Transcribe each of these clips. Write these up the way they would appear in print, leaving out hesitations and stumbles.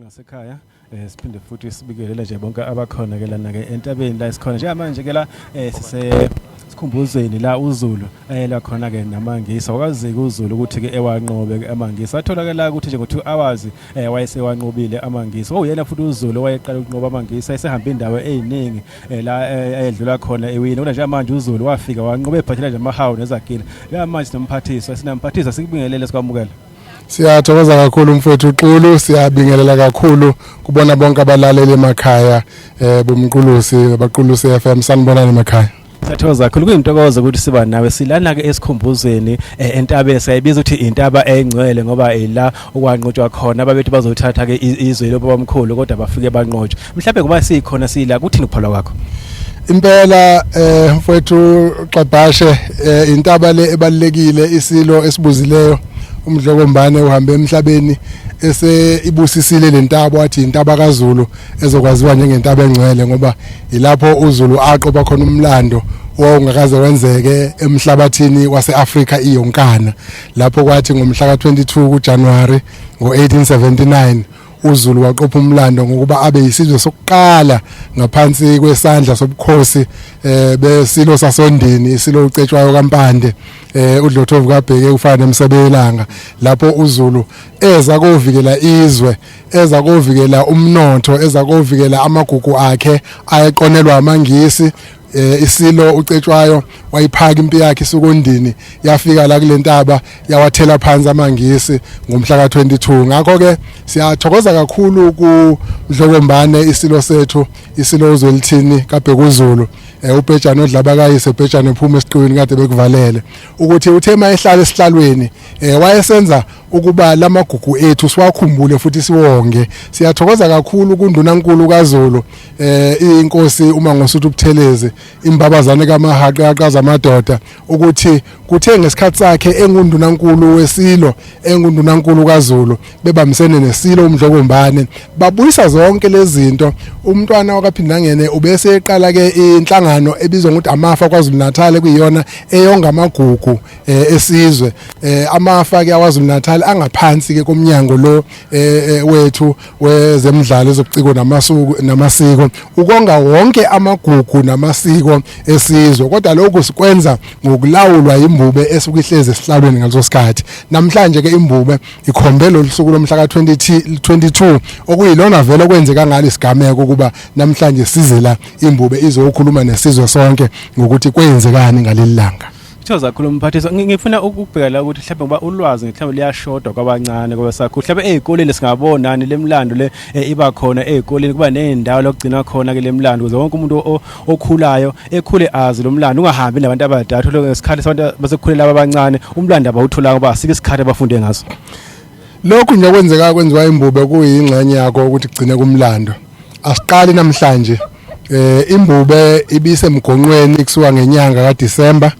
Ngasekhaya siphinde futhi sibikelele nje bonke abakhona ke lana ke entabeni la esikhona njengamanje ke la sise sikhumbuzweni la uZulu la khona ke namaNgisi awakaziki uZulu ukuthi ke ewanqobe ke amaNgisi atholakala ukuthi nje ngo 2 hours wayesewanqobile amaNgisi owuyena futhi uZulu owayeqala ukunqoba amaNgisi esehamba indawo eziningi la edlula khona ewini kodwa njengamanje uZulu wafika wanqoba ebhathela nje amahawu nezagila njengamanje sinomphathiswa sinamphathiswa sikubingelele sikwamukela. Siyathokoza kakhulu mfowethu Xulu, siyabingelela kakhulu kubona bonke abalaleli emakhaya bomqulusi baqulusi FM sanibonani emakhaya. Siyathokoza kakhulu kuyintokozo ukuthi siba nawe silana ke esikhumbuzweni entabeni siyayibiza ukuthi intaba engcwele ngoba ila okwanqotshwa khona ababethi bazothatha ke izwe lobabamkhulu kodwa bafike banqotshwa mhlawumbe kuba sikhona sila kuthini ukupholwa kwakho. Impela mfowethu Xabhashe intaba le ebalekile isilo esibuzileyo uMdlokombane uhambe emhlabeni ese ibusisile lentaba wathi intaba kaZulu ezokwaziwa njengentaba engcwele ngoba ilapho uZulu aqoba khona umlando owawungakaze wenzeke emhlabathini waseAfrika iyonkana lapho kwathi ngomhla ka22 kuJanuary ngo1879 uZulu waqopha umlando ngokuba abe yisizwe sokuqala ngaphansi kwesandla sobukhosi besilo sasondini isilo ucetshwayo kaMpande uDlothovu kaBheke ufana nemsebelanga lapho uZulu eza kovikela izwe eza kovikela umnotho eza kovikela amagugu akhe ayeqonelwa amaNgisi. Isilo ucetshwayo wayiphaka impi yakhe isukondini yafika la kulentaba yawathela phansi amaNgisi ngomhla ka22. Ngakho ke siyathokoza kakhulu kuMdlokombane isilo sethu isilo uZwelithini kaBhekuzulu uBhejane odlaba kayise uBhejane ephuma esiqiwini kade bekuvalele ukuthi uthe mayehlala esihlalweni wayesenza ukuba lamagugu ethu siwakhumbule futhi siwonge. Siyathokoza kakhulu kuNdunankulu kaZulu inkosi uma ngosuthu Buthelezi imbabazane kaMahaqe aqaza amadoda ukuthi kuthe ngesikhathi sakhe engundunankulu wesilo engundunankulu kaZulu bebambisene nesilo uMdlokombane babuyisa zonke lezi zinto. Umntwana wakaPhindangene ubese eqala ke inhlangano ebizwa ngokuthi Amafa KwaZulu Natal kuyiyona eyonga amagugu esizwe. Amafa ke akwaZulu Natal angaphansi ke komnyango lo wethu wezemidlalo ezobuciko namasuku namasiko ukonga wonke amagugu namasiko esizwe, kodwa lokhu sikwenza ngokulawulwa imbube esuke ihlezi esihlalweni ngaleso sikhathi. Namhlanje ke imbube ikhombe lolu suku lomhla ka-22 okuyilona vele okwenzeka ngalo isigameko ukuba namhlanje size la imbube izokhuluma nesizwe sonke ngokuthi kwenzekani ngaleli langa. Thokoza kakhulu mphathiswa. Ngifuna ukubheka la ukuthi mhlawumbe ngoba ulwazi mhlawumbe liyashoda kwabancane kwabasakhula mhlawumbe ey'koleni singabonani le mlando le iba khona ey'koleni kuba ney'ndawo la kugcinwa khona ke le mlando ukuze wonke umuntu okhulayo ekhule azi lo mlando ungahambi nabantu abadala uthole ngesikhathi sabantu basekukhulela abancane umlando abawutholanga ngoba asike isikhathi abafunde ngaso. Lokhu nje kwenzeka kwenziwa imbube kuyingxenye yakho ukuthi kugcine kumlando. Asiqali namhlanje imbube ibisemgonqweni kusuka ngenyanga kaDisemba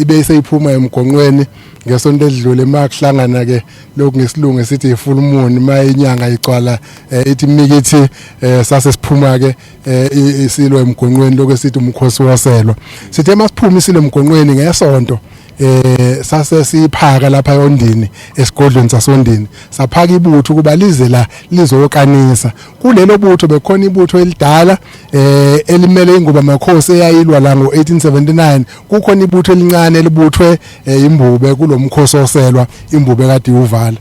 ibe iseyiphuma emgonqweni ngesonto edlule makuhlangana ke lokhu ngesilungu esithi i-full moon ma inyanga igcwala ithi mikithi sase siphuma ke isilo emgonqweni lokho esithi umkhosi woselwa. Sithe masiphuma isilo emgonqweni ngesonto sase siphaka lapha eOndini esigodlweni sasondini saphaka ibutho ukuba lize la lizokanisa. Kulelo butho bekhona ibutho elidala elimele inguba makhosi eyayilwa la ngo1879 kukhona ibutho elincane elibuthwe imbube kulomkhosi oselwa imbube kade iwuvala.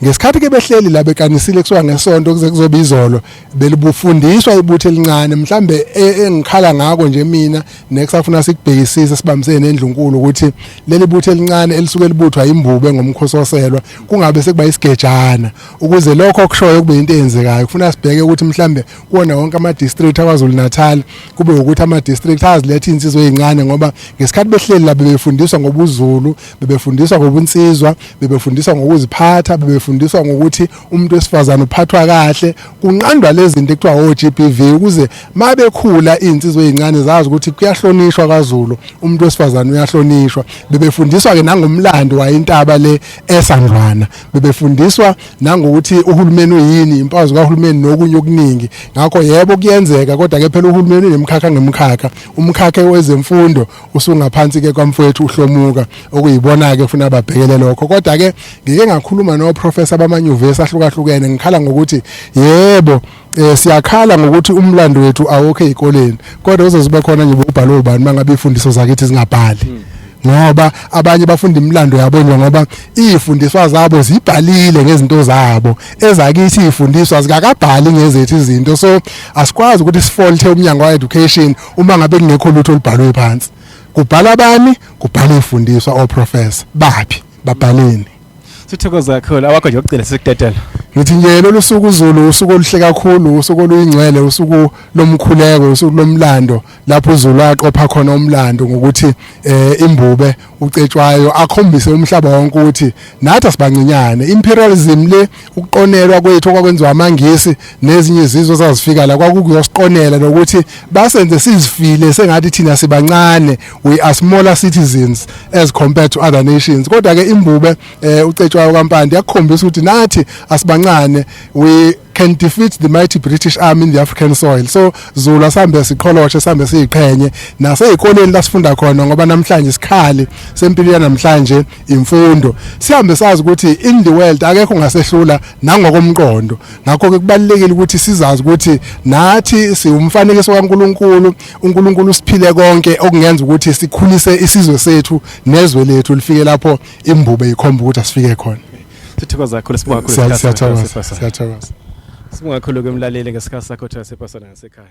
Ngesikhathi ke behleli la bekanisile kusuka ngesonto kuze kuzoba izolo belibufundiswa ibutho elincane mhlambe engikhala ngako nje mina nekusafuna sikubhekisise sibambisene nendlunkulu ukuthi leli butho elincane elisuke libuthwa imbube ngomkhosi oselwa kungabe sekuba isigejana ukuze lokho okushoyo kube into eyenzekayo. Kufuna sibheke ukuthi mhlambe kuwona wonke ama district akwaZulu Natal kube ukuthi ama district aziletha insizwe ezincane ngoba ngesikhathi behleli la bebefundiswa ngobuZulu, bebefundiswa ngobunsizwa, bebefundiswa ngokuziphatha, bebefundiswa ngokuthi umuntu wesifazane uphathwa kahle, kunqandwa lezi zinto ekuthiwa o-GBV ukuze mabekhula iy'nsizwa ey'ncane zazi ukuthi kuyahlonishwa kwaZulu, umuntu wesifazane uyahlonishwa. Bebefundiswa ke nangomlando wayintaba le esandlwana, bebefundiswa nangokuthi uhulumeni uyini, impawu zikahulumeni nokunye okuningi. Ngakho yebo kuyenzeka, kodwa ke phela uhulumeni unemkhakha ngemkhakha. Umkhakha wezemfundo usungaphansi ke kwamfowethu uHlomuka, okuyibona ke ufuna babhekele lokho. Kodwa ke ngike ngakhuluma no professor bamanyuvesi ahlukahlukene, ngikhala ngokuthi yebo siyakhala ngokuthi umlando wethu awukho ezikoleni, kodwa uzoziba khona nje ubhalo ubani mangabe ifundiso zakithi zingabhali, ngoba abanye bafunda imilando yabo nje ngoba izifundiswa zabo zibhalile ngezinto zabo, ezakithi izifundiswa zikakabhali ngezethu izinto. So asikwazi ukuthi sifaulthe umnyango wa education uma ngabe kungekho lutho olubhalwe phansi. Kubhala bani? Kubhala izifundiswa, oprofessor baphi, babhaleni? Sithokoza kakhulu. Awakho nje ukugcina sikudedela. Ngithi nje lolu suku uZulu, usuku oluhle kakhulu, usuku oluyingcwele, usuku lomkhuleko, usuku lomlando, lapho uZulu aqopha khona umlando ngokuthi imbube uCetshwayo akhombise umhlaba wonke ukuthi nathi asibancinyane. Imperialism le, ukuqonelwa kwethu okwakwenziwa amaNgisi nezinye izizwe zazifika la, kwakukuyosiqonela nokuthi basenze sizifile sengathi thina sibancane, we are smaller citizens as compared to other nations. Kodwa ke imbube uCetshwayo kaMpande yakukhombisa ukuthi nathi asibancane, we can defeat the mighty British Army in the African soil. So Zulu, asambe siqholoshe, sambe siyiqhenye nasezikoleni lasifunda khona, ngoba namhlanje isikhali sempilo yanamhlanje imfundo. Sihambe sazi ukuthi in the world akekho ngasehlula nangokomqondo. Ngakho ke kubalekile ukuthi sizazi ukuthi nathi siwumfanekiso kaNkuluNkulu. uNkulunkulu usiphile konke okungenza ukuthi sikhulise isizwe sethu nezwe lethu lifike lapho imbube ikhomba ukuthi asifike khona. Sithokoza kakhulu, sibonga kakhulu. Siyathokoza, siyathokoza. Sibonga kakhulu ke mlaleli ngesikhathi sakho thina sepasana ngasekhaya.